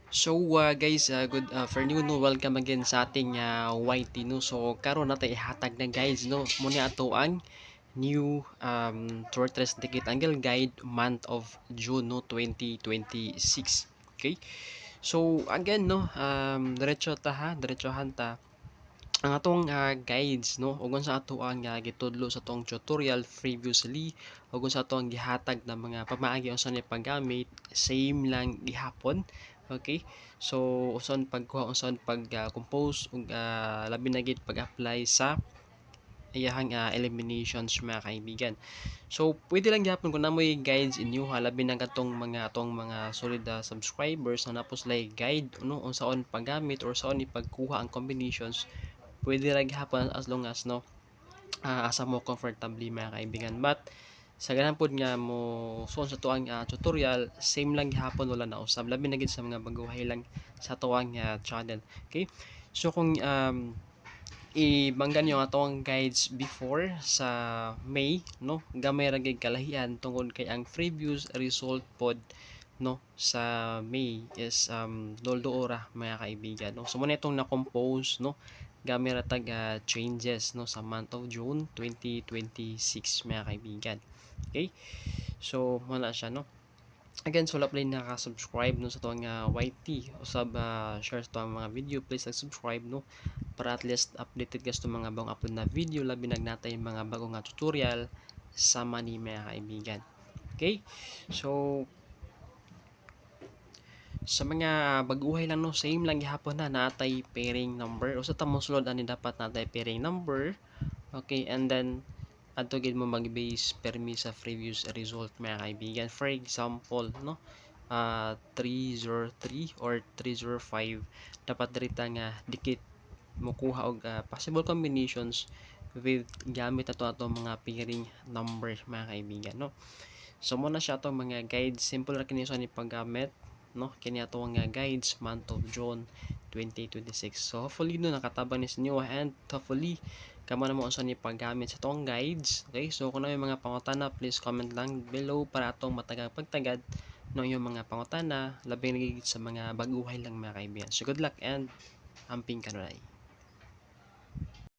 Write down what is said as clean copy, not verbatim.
So guys, good afternoon, no? Welcome again sa ating YT, no. So karon natin ihatag na, guys, no. Muna ato ang new Tortoise Ticket Angle Guide month of June, no, 2026. Okay? So again, no, diretso ta ha, diretsohan ta ang atong guides, no, ug sa ato ang gitudlo sa atong tutorial previously ug sa atong gihatag na mga pamaagi unsa ni paggamit, same lang gihapon. Okay, so unsaon pagkuha, unsaon pag compose ug labi na gid pag-apply sa iyahang eliminations, mga kaibigan. So pwede lang gihapon kung namoy guides inyo ha, labi na katong mga atong mga solid subscribers na napos like guide, no, unsaon paggamit or saon ipagkuha ang combinations, pwede ra gihapon as long as, no, asa mo comfortably, mga kaibigan. But sa ganahan pod nga mo suon sa tuang tutorial, same lang gihapon, wala na usab, labi na gid sa mga baguhay lang sa tuang channel. Okay, so kung ibangga niyo ang atong guides before sa May, no, gamay ra gid kalahian tungod kay ang previous result pod, no, sa May is doldo ra, mga kaibigan, no. So mo na itong na-compose, no, gamay ra tag changes, no, sa month of June 2026, mga kaibigan. Okay, so mo na siya, no. Again, so wala pa naka-subscribe, no, sa tuwang YT usab share sa tuwang mga video, please subscribe, no, para at least updated ka sa mga bagong upload na video, labi na natay mga bagong nga tutorial sa money, mga kaibigan. Okay, so sa mga baguhay lang, no, same lang gihapon na natay pairing number. Usa ta mo sulod ani, dapat natay pairing number. Okay, and then adto gid mo mag-base permi sa previous result, mga kaibigan. For example, no, 303 or 305, dapat dirita nga dikit mokuha og possible combinations with gamit ato ato mga pairing number, mga kaibigan, no. So mo na siya atong mga guides. Simple ra kini sa ni paggamit, no, kini ato nga guides month of June 2026. So hopefully, no, nakatabang ni inyo and hopefully kamo na mo unsa ni paggamit sa atong guides. Okay, so kung may mga pangutana, please comment lang below para atong matagang pagtagad no inyong mga pangutana, labi na sa mga baguhay lang, mga kaibigan. So good luck and amping kanunay.